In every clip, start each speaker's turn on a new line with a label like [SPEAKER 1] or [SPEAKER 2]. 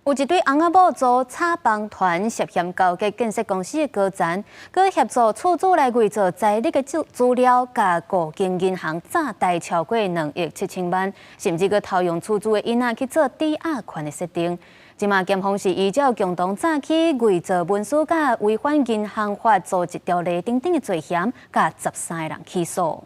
[SPEAKER 1] 有一對翁仔某組炒房團涉嫌勾結建設公司的高層，閣協助厝主來偽造財力的資料，共五間銀行詐貸超過2億7千萬，甚至閣偷用厝主的囡仔去做抵押權的設定。這馬檢方是依照共同詐欺、偽造文書、佮違反銀行法組織條例等等的罪嫌，共13個人起訴。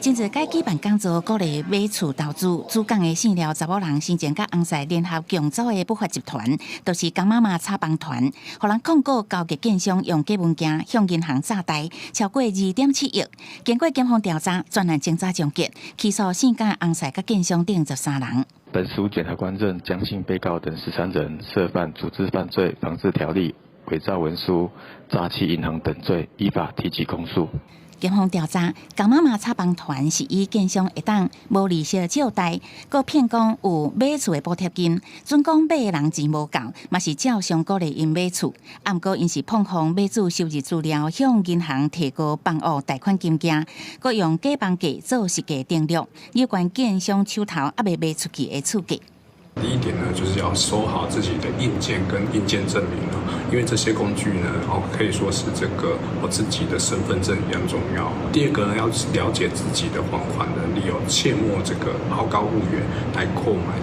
[SPEAKER 2] 前一擺舉辦講座，鼓勵買厝投資，主講的姓廖查某人生前佮翁婿聯合共組的不法集團，就是江媽媽炒房團，予人控告勾結建商用假文件向銀行詐貸超過2.7億。經過檢方調查，專案偵查終結，起訴姓江翁婿佮建商等13人。
[SPEAKER 3] 本署檢察官認江姓被告等13人涉犯組織犯罪防治條例、偽造文書、詐欺銀行等罪，依法提起公訴。
[SPEAKER 2] 檢方調查，江媽媽炒房團是以建商會當無利息借貸，閣騙講有買厝的補貼金，準講買的人錢無夠，嘛是照常鼓勵𪜶買厝。啊，毋過𪜶是膨風買主收入資料，向銀行提高房屋貸款金額，閣用假房價做實價登錄，有關建商手頭猶未賣出去的厝價。
[SPEAKER 4] 第一點呢，就是要收好自己的印鑑跟印鑑證明哦，因為這些工具呢，哦，可以說是這個我自己的身份證一樣重要。第二個呢，要了解自己的還款能力哦，切莫這個好高騖遠來購買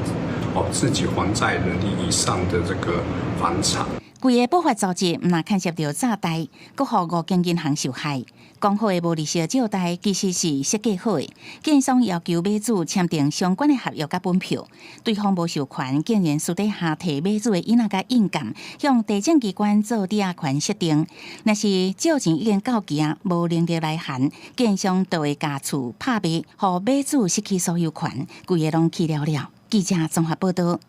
[SPEAKER 4] 哦自己還債能力以上的這個房產。
[SPEAKER 2] 規个不法組織毋但牽涉著詐貸，閣予五間銀行受害。講好的無利息借貸，其實是設計好的。建商要求買主簽訂相關的合約佮本票，對方無授權，竟然私底下提買主的囡仔佮印鑑，向地政機關做抵押權設定。若是借錢已經到期啊，無能力來還，建商就會共厝拍賣，予買主失去所有權，規个攏去了了。記者綜合報道。